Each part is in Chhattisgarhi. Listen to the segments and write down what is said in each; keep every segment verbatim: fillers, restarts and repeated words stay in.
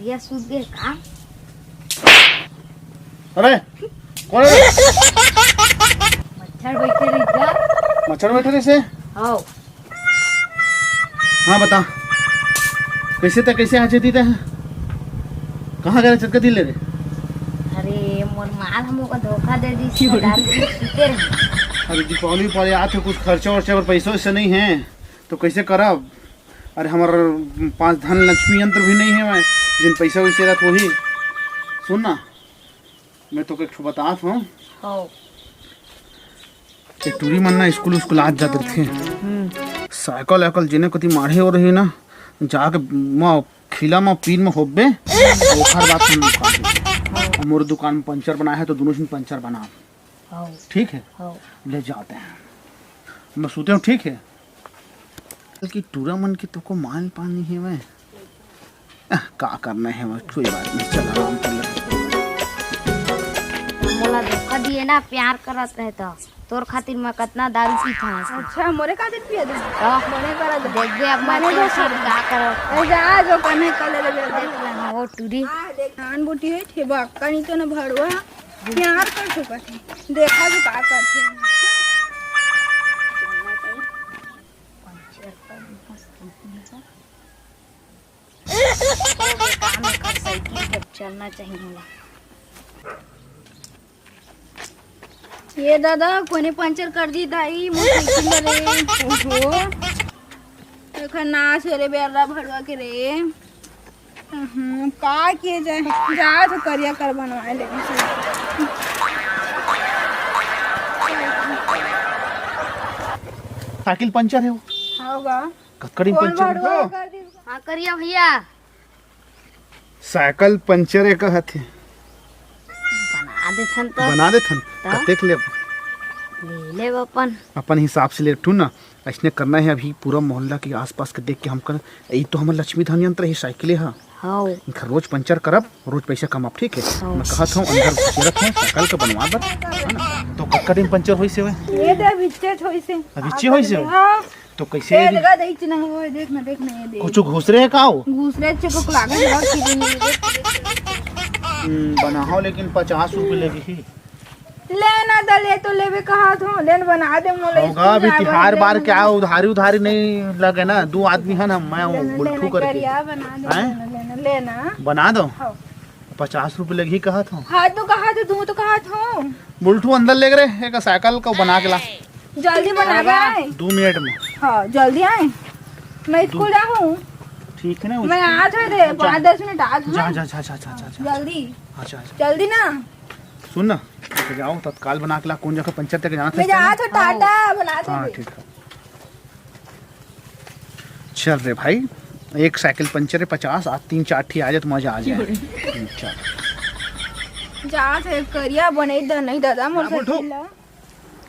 या सूत गए का? अरे, कौन है? मच्छर बैठे रही का? मच्छर बैठे रही से? आओ। हाँ, बता, कैसे तक, कैसे आ जाती तक? कहाँ गए चटका दिल ले रे? अरे, मोर माल हमको धोखा दे दी, इसको डाल के पीते रहे। अरे, दीपावली पर आते, कुछ खर्चा वर्चा पर पैसा वैसा नहीं है, तो कैसे करब? अरे, हमार पास धन लक्ष्मी यंत्र भी नहीं है, मैं जिन पैसा वैसे रहत वही। सुन ना, मैं तो एक ठो बतात हूँ। हाँ। ये टूरी मन ना स्कूल, स्कूल आज जात रथे। हम्म। साइकिल, वाइकिल जेने कोती माढ़े हो रही ना, जाके म खिला म पीन म होबे, ओखर बाद हम दुकान पे। मोर दुकान में पंचर बनाए है, तो दोनों झन पंचर बना। हाँ। ठीक है? हाँ। ले जाते हैं। मैं सोते हूँ, ठीक है? कि टूरा मन के तो को माल पानी है मैं। आह, का करना है, बस कोई बात नहीं, चल आराम कर ले। मोला धोखा दिए ना, प्यार करत रहे तो तोर खातिर मैं कतना दारू पीत हूँ। अच्छा, मोरे खातिर पिए दे। तो मोरे करा दे। देख दे, अब मैं मने तोर धोखा साथ का करब। ए, जा, जो कने कर ले, ले, ले। देख ले, हाँ, वो टूरी। हाँ, देख, धान बूटी है, ठेबा, अक्का नहीं तो ना भड़वा, प्यार कर चुकत है। देखा जो का करते हैं। काम एकर साइकिल के चलना चाहिए मोला। ये दादा, कोने पंचर कर दी दाई, मोर साइकिल रे। ओहो। एखर नाश हो रे बेर्रा भड़वा के रे। हम्म, का किए जाए? जा तो करिया कर बनवाए ले। साइकिल पंचर है वो। होगा। कतका दिन कौन पंचर भड़वा हो? कर दी? हाँ, करिया भैया। साइकिल पंचर है कहत है। बना देथन तो। बना देथन। तो? कतेक लेब? ले लेब अपन। अपन हिसाब से ले ठू ना। ऐसने करना है, अभी पूरा मोहल्ला के आसपास के देख के हम कर, ई तो हमर लक्ष्मी धन यंत्र ही साइकिल है। हाँ। इनका रोज पंचर करब, रोज पैसा कमाब, ठीक है? हाँ। मैं कहत हूँ, अंदर घुसेरत हूँ, साइकिल के बनवा बर, है ना? तो कतका दिन पंचर होइस हवे? ये तो अभी इच्चे होइस हे। अभी इच्चे होइस हवे? हाँ। तो कैसे ये ये लगा दे, इतना वो है, देख ना, देख ना, ये देख। कुछ घुस रहे का हो? घुस रहे, चिपक लागल है, कि नहीं, देख, देख। हम्म, बनाओ, लेकिन पचास रुपये लगी ही। ले ना द, ले तो लेबे कहा थो, ले न बना दे मोला होगा, स्कूल अभी जाए तिहार बर, बार ले क्या ना। उधारी, उधारी नहीं लगे ना, दो आदमी है ना, मैं ले ना, बुलठू ले ना, करके। करिया बना दे, हैं? ले ना, ले ना, ले ना। बना दो। हाँ। पचास रुपये लगी कहा थो। हाँ, तो कहा थो, तू तो कहा थो। बुलठू अंदर ले रे, एक साइकिल को बना के ला। जल्दी बना आवा। दे। दो मिनट में। हाँ, जल्दी आए। मैं दो स्कूल जाऊँ। ठीक है ना, मैं उसको आज है दे, जा। पाँच दस मिनट आज जा, हूँ। जा, जा, जा, जा, जा, जा। जल्दी। अच्छा, अच्छा। जल्दी ना। सुन ना, तो जाओ, तत्काल बना के ला, कौन जगह पंचर तक जाना मैं था? जा, तो टाटा बना दे हाँ, बे। ठीक है। चल रे भाई, एक साइकिल पंचर है पचास, आज तीन चार ठी आ जाए तो मजा आ जाए। हम्म, चल। जा थे करिया बने द नहीं दादा, मोर हाँ, बोल ठो। साइकिल ला।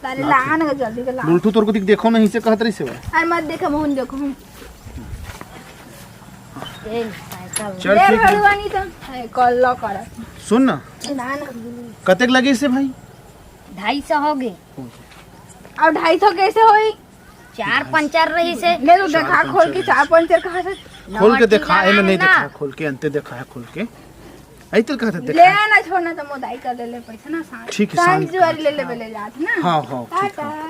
ताले ला लान के जल्दी के ला। बुलठू तोर को दिख देखो नहीं से कहत रही से। अरे मत देखो, मोहन देखो। ए, साइकिल। चल, ले ठीक है। भगवानी तो। ए, कल ला कर। सुन ना। लान। कतेक लगे से भाई? ढाई सौ हो गए। अब ढाई सौ कैसे होई? चार पंचर रही से। ले तो देखा खोल के चार पंचर कहाँ से? खोल के देखा, एमे नहीं देखा, खोल के अंते देखा है, खोल के। आई तेरे कहा था ले देखा। ना, छोड़ ना, तो मोदाई कर ले, ले पैसा ना साथ। ठीक है, शांत शांत जुआरी कर। ले ले, ले जात ना। हाँ, हाँ, ठीक टाटा। है।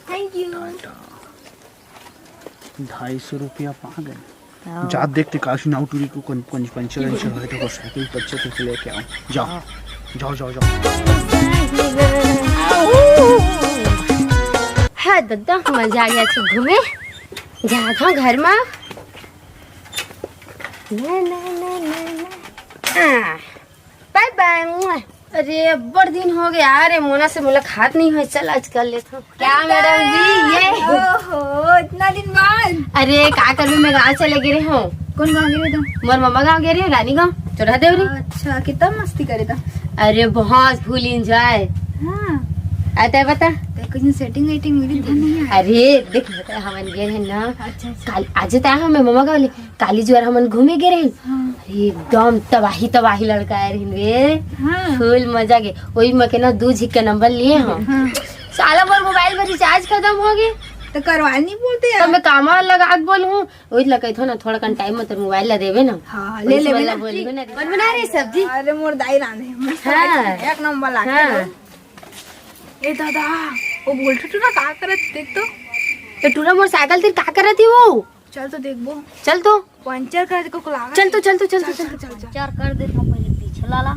Thank you। टाटा। ढाई सौ रुपया पा गए। हाँ। जात देखते काशी नाव टूरी को कौन, कौन पंचर वंचर है तो साइकिल पंचर करके लेके आओ। जाओ। हाँ। जाओ, जाओ, जाओ। हाँ, दद्दा, मजा आ गया, अच्छे घूमे। जात हूँ घर में। ना, ना, ना, ना, ना। हाँ। Bye bye। अरे, अब्बड़ दिन हो गया। अरे, मोना से मुलाकात नहीं हुई। चल, आज कर लेता हूँ। क्या मैडम जी, ये? ओहो, इतना दिन बाद। अरे, का करबे, मैं गाँव चले गए रहे हूँ। कौन गाँव गए रहे तुम? मोर मम्मा गाँव गए रहे, रानी गाँव, चोरा देवरी। अच्छा, कितना मस्ती करे था? अरे, बहुत full enjoy। हाँ। आता है बता। तो कुछ setting वेटिंग मिली था नहीं यार? अरे, देख, बता, हमन गए हैं ना। अच्छा, अच्छा। काल, आज तो आया हूँ मैं मम्मा गाँव ले। काली जुआर हमन घूमे गे रहिन। हाँ। अरे, एकदम तबाही, तबाही लड़का आए रहिन रे। हाँ। Full मजा के। वही में के ना दू झिक के नंबर लिए हम। हाँ। साला मोर मोबाइल में recharge खत्म हो गए। तो करवा नहीं बोलते तो यार। मैं कामा लगा के बोलूं, वही ला कहिथो ना, थोड़ा कन टाइम में तोर मोबाइल ला देबे ना। हाँ, ले वही लेबे वाला ना। बोलबे ना। कौन बना रही सब्जी? अरे मोर दाई रांधे, मस्त हाँ। लगे, एक नंबर लागे। हाँ। ए दादा, वो बोलठू टूरा का करत देख तो। तो टूरा मोर साइकिल तिर का करत ही वो? चल तो देखबो। चल तो। पंचर कर दे को लागा। चल तो, चल तो, चल तो, चल तो। चल, चल। पंचर कर देत हूँ पहले पिछला ला।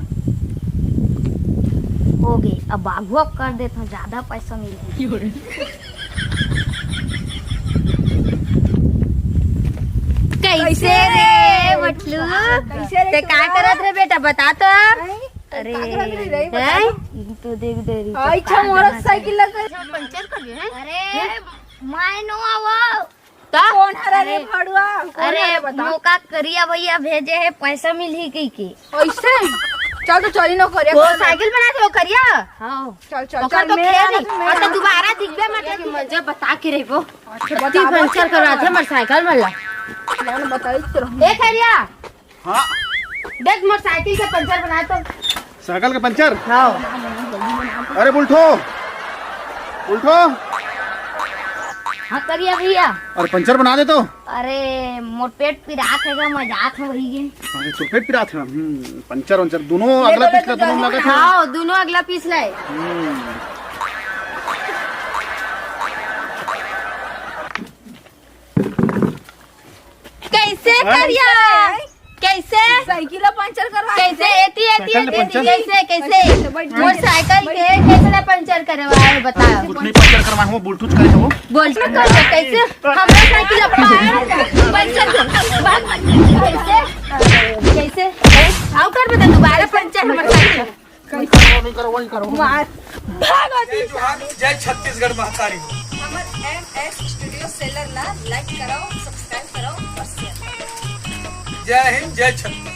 हो गए, अब आगुआ कर देत हूँ, ज्यादा पैसा मिल गई। कैसे रे मटलू? कैसे रे ते का टूरा? करत रे बेटा, बता तो। हैं? अरे, का करत रे, रही बता हैं? तो। तो देख दे रही। आई छा मोटरसाइकिल लगे। पंचर कर दिया है। अरे, मैं नो आवो। तो? कौन हरा रे अरे, भड़ुआ? कौन अरे, हरा बता? मोका करिया भैया भेजे है, पैसा मिलही कही के। ऐसे? चल तो चली ना करिया वो कर। साइकिल बना दे, वो करिया। हाँ। चल, चल, ओकर चल, तो मैं खेल आना नहीं। तो मैं और तो आना। दोबारा दिखबे मत कि मजा बता के रहिबो। अच्छा, ती बता, पंचर बता। करवा दे मोर साइकिल वाला। मैं बताई तो रहूं। ए करिया। हाँ। देख मोर साइकिल के पंचर बना तो। साइकिल के पंचर? हाँ। अरे बुलठो, बुलठो। हाँ करिया भैया। अरे पंचर बना दे तो। अरे मोर पेट पिरात है, मैं जात हूँ वही के। अरे तो पेट पिरात है। हम्म, पंचर वंचर दोनों अगला पिछला दोनों लगा था। हाँ, दोनों अगला पिछला है। हम्म। कैसे हाँ? करिया? कैसे? साइकिल पंचर करवा कैसे? दे। एती, एती, साइकिल एती, पंचर? कैसे, कैसे? अच्छा, बैठ, मोर बैठ, साइकिल बैठ। के कैसे ना पंचर करवाए, बता। कुछ नहीं पंचर करवाए, वो ब्लूटूथ करे हो। बोल, कैसे? हमरा साइकिल पंचर करवा, कैसे? कैसे? आओ कर बता, दोबारा पंचर हमर साइकिल। वही करो, वही करो। मार। भागो जी। जय जोहार, जय छत्तीसगढ़ महतारी। हमर एम एस स्टूडियो सेलर ला लाइक कराओ, सब्सक्राइब कराओ और शेयर कराओ। जय हिंद, जय छत्तीसगढ़।